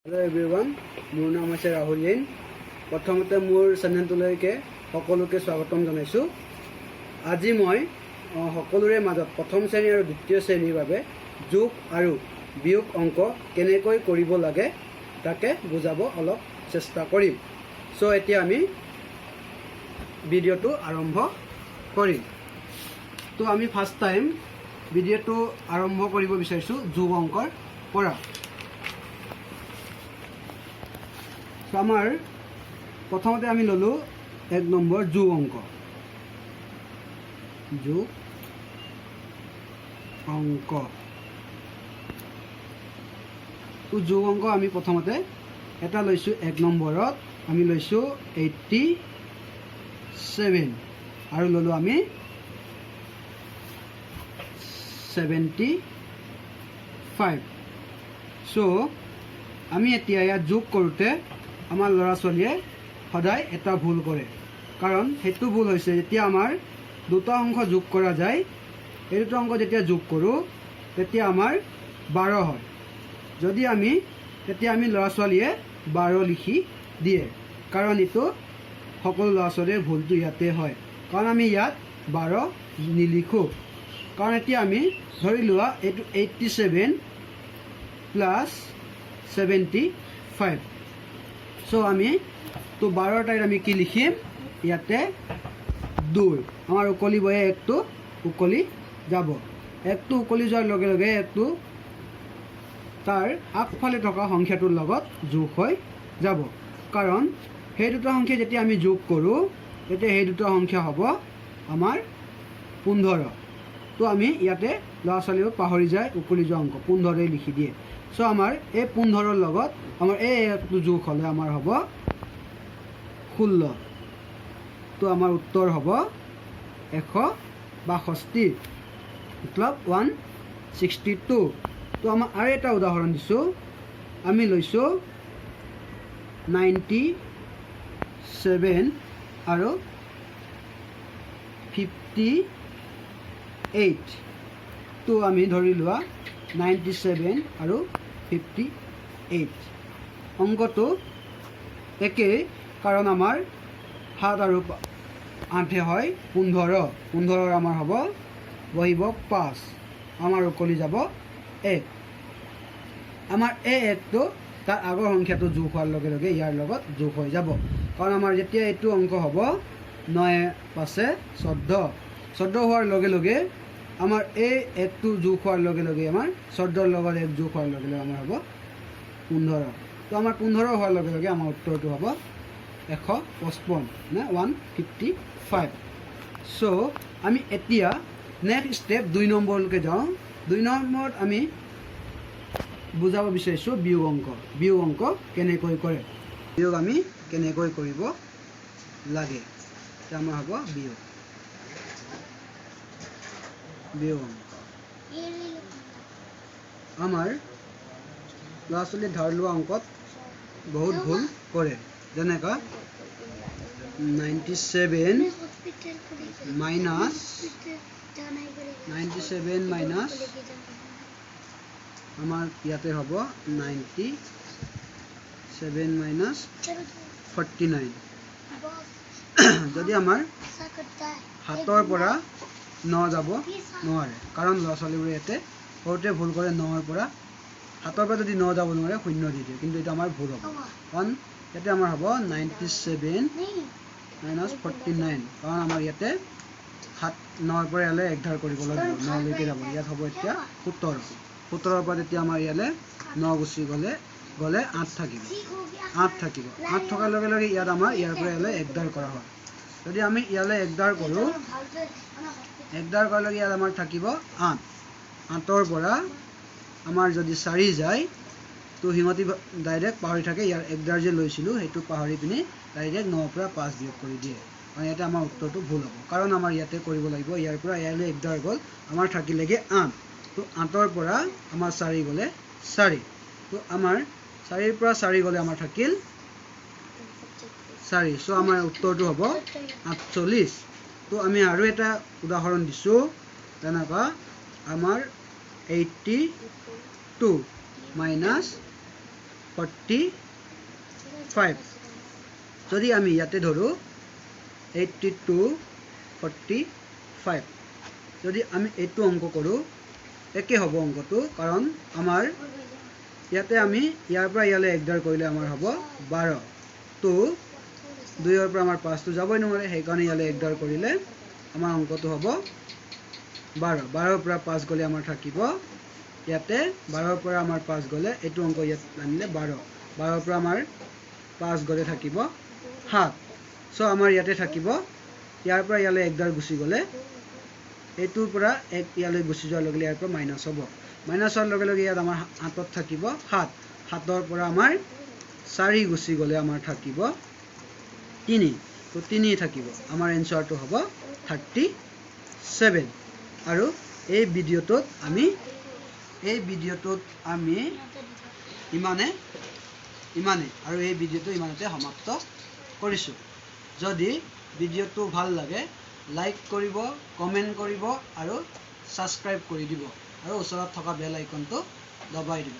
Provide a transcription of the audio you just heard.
Hello' everyone, মোৰ নাম হৈছে ৰাহুল জৈন। প্ৰথমতে মোৰ চেনেলটোলৈকে সকলোকে স্বাগতম জনাইছোঁ। আজি মই সকলোৰে মাজত প্ৰথম শ্ৰেণী আৰু দ্বিতীয় শ্ৰেণীৰ বাবে যোগ আৰু বিয়োগ অংক কেনেকৈ কৰিব লাগে, তাকে বুজাব অলপ চেষ্টা কৰিম। চ' এতিয়া আমি ভিডিঅ'টো আৰম্ভ কৰিম। তো আমি ফাৰ্ষ্ট টাইম ভিডিঅ'টো আৰম্ভ কৰিব বিচাৰিছোঁ যোগ অংকৰ পৰা। তো আমাৰ প্ৰথমতে আমি ল'লোঁ 1 নম্বৰ যোগ অংক। যোগ অংক, তো যোগ অংক আমি প্ৰথমতে এটা লৈছোঁ। 1 নম্বৰত আমি লৈছোঁ 87 আৰু ল'লোঁ আমি 75। চ' আমি এতিয়া ইয়াত যোগ কৰোঁতে আমাৰ ল'ৰা ছোৱালীয়ে সদায় এটা ভুল কৰে। কাৰণ সেইটো ভুল হৈছে, যেতিয়া আমাৰ দুটা অংশ যোগ কৰা যায়, এই দুটা অংক যেতিয়া যোগ কৰোঁ, তেতিয়া আমাৰ 12 হয়। যদি আমি তেতিয়া আমি ল'ৰা ছোৱালীয়ে 12 লিখি দিয়ে। কাৰণ এইটো সকলো ল'ৰা ছোৱালীৰ ভুলটো ইয়াতে হয়। কাৰণ আমি ইয়াত 12 নিলিখোঁ। কাৰণ এতিয়া আমি ধৰি লোৱা এইটো 87 প্লাছ 75। চ' আমি তো 12ৰ ঠাইত আমি কি লিখিম ইয়াতে? দুই। আমাৰ উকলিবয়ে, একটো উকলি যাব। একটো উকলি যোৱাৰ লগে লগে একটো তাৰ আগফালে থকা সংখ্যাটোৰ লগত যোগ হৈ যাব। কাৰণ সেই দুটা সংখ্যা যেতিয়া আমি যোগ কৰোঁ, তেতিয়া সেই দুটা সংখ্যা হ'ব আমাৰ 15। তো আমি ইয়াতে ল'ৰা ছোৱালীও পাহৰি যায়, উকলি যোৱা অংক 15ই লিখি দিয়ে। চ' আমাৰ এই 15ৰ লগত আমাৰ এই একটো যোগ হ'লে আমাৰ হ'ব 16। তো আমাৰ উত্তৰ হ'ব 162, মতলব 162। তো আমাৰ আৰু এটা উদাহৰণ দিছোঁ। আমি লৈছোঁ 97 আৰু 58। তো আমি ধৰি লোৱা 97 আৰু 58 অংকটো একেই। কাৰণ আমাৰ সাত আৰু আঠে হয় 15। 15ৰ আমাৰ হ'ব বহিব পাঁচ, আমাৰ উকলি যাব এক। আমাৰ এই একটো তাৰ আগৰ সংখ্যাটো যোগ হোৱাৰ লগে লগে ইয়াৰ লগত যোগ হৈ যাব। কাৰণ আমাৰ যেতিয়া এইটো অংক হ'ব নয় পাঁচে 14। 14 হোৱাৰ লগে লগে আমাৰ এই একটো যোগ হোৱাৰ লগে লগে আমাৰ 14ৰ লগত এক যোগ হোৱাৰ লগে লগে আমাৰ হ'ব 15। তো আমাৰ 15 হোৱাৰ লগে লগে আমাৰ উত্তৰটো হ'ব 155 নে 155। চ' আমি এতিয়া নেক্সট ষ্টেপ 2 নম্বৰলৈকে যাওঁ। 2 নম্বৰত আমি বুজাব বিচাৰিছোঁ বিয়োগ অংক। বিয়োগ অংক কেনেকৈ কৰে, বিয়োগ আমি কেনেকৈ কৰিব লাগে। এতিয়া আমাৰ হ'ব বিয়োগ। বিয়োগ অংক আমাৰ ল'ৰা ছোৱালী ধাৰ লোৱা অংকত বহুত ভুল কৰে। যেনেকুৱা 97 মাইনাছ, 97 মাইনাছ আমাৰ ইয়াতে হ'ব 97 মাইনাছ 49। যদি আমাৰ সাতৰ পৰা ন যাব নোৱাৰে, কাৰণ ল'ৰা ছোৱালীবোৰে ইয়াতে সৰুতে ভুল কৰে, নৰ পৰা সাতৰ পৰা যদি ন যাব নোৱাৰে, শূন্য দি দিয়ে। কিন্তু এইটো আমাৰ ভুল হ'ব। কাৰণ ইয়াতে আমাৰ হ'ব 97 মাইনাছ 49। কাৰণ আমাৰ ইয়াতে সাত নৰ পৰা ইয়ালৈ এক ধাৰ কৰিব লাগিব, নলৈকে যাব। ইয়াত হ'ব এতিয়া 17। 17ৰ পৰা তেতিয়া আমাৰ ইয়ালৈ ন গুচি গ'লে আঠ থাকিব। আঠ থাকিব। আঠ থকাৰ লগে লগে ইয়াত আমাৰ ইয়াৰ পৰা ইয়ালৈ এক ধাৰ কৰা হয়। যদি আমি ইয়ালৈ এক ধাৰ কৰোঁ, এক ধাৰ কৰাৰ লগে ইয়াত আমাৰ থাকিব আঠ। আঠৰ পৰা আমাৰ যদি চাৰি যায়, তো সিহঁতি ডাইৰেক্ট পাহৰি থাকে। ইয়াৰ এক ধাৰ যে লৈছিলোঁ, সেইটো পাহৰি পিনি ডাইৰেক্ট নৰ পৰা পাঁচ বিয়োগ কৰি দিয়ে। কাৰণ ইয়াতে আমাৰ উত্তৰটো ভুল হ'ব। কাৰণ আমাৰ ইয়াতে কৰিব লাগিব, ইয়াৰ পৰা ইয়ালৈ এক ধাৰ গ'ল, আমাৰ থাকিলেগৈ আঠ। তো আঠৰ পৰা আমাৰ চাৰি গ'লে চাৰি। তো আমাৰ চাৰিৰ পৰা চাৰি গ'লে আমাৰ থাকিল চাৰি। চ' আমাৰ উত্তৰটো হ'ব 48। তো আমি আৰু এটা উদাহৰণ দিছোঁ। তেনেকুৱা আমাৰ 82 মাইনাছ 45। যদি আমি ইয়াতে ধৰোঁ 82 45, যদি আমি এইটো অংক কৰোঁ একে হ'ব অংকটো, কাৰণ আমাৰ ইয়াতে আমি ইয়াৰ পৰা ইয়ালৈ একদাৰ কৰিলে আমাৰ হ'ব 12, তো 2ৰ পৰা আমাৰ 5টো যাবই নোৱাৰে, সেইকাৰণে ইয়ালৈ একদাৰ কৰিলে আমাৰ অংকটো হ'ব 12। 12ৰ পৰা 5 গ'লে আমাৰ থাকিব ইয়াতে 12ৰ পৰা আমাৰ 5 গ'লে এইটো অংক ইয়াত আনিলে 12, 12ৰ পৰা আমাৰ 5 গ'লে থাকিব 7। চ' আমাৰ ইয়াতে থাকিব ইয়াৰ পৰা ইয়ালৈ একদাৰ গুচি গ'লে এইটোৰ পৰা এক ইয়ালৈ গুচি যোৱাৰ লগে লগে ইয়াৰ পৰা মাইনাছ হ'ব, মাইনাছ হোৱাৰ লগে লগে ইয়াত আমাৰ হাতত থাকিব 7, 7ৰ পৰা আমাৰ 4 গুচি গ'লে আমাৰ থাকিব 3, তো 3 থাকিব, আমাৰ এনচাৰটো হ'ব 37। আৰু এই ভিডিঅ'টোত আমি ইমানে আৰু এই ভিডিঅ'টো ইমানতে সমাপ্ত কৰিছোঁ। যদি ভিডিঅ'টো ভাল লাগে লাইক কৰিব, কমেণ্ট কৰিব আৰু ছাবস্ক্ৰাইব কৰি দিব আৰু ওচৰত থকা বেল আইকনটো দবাই দিব।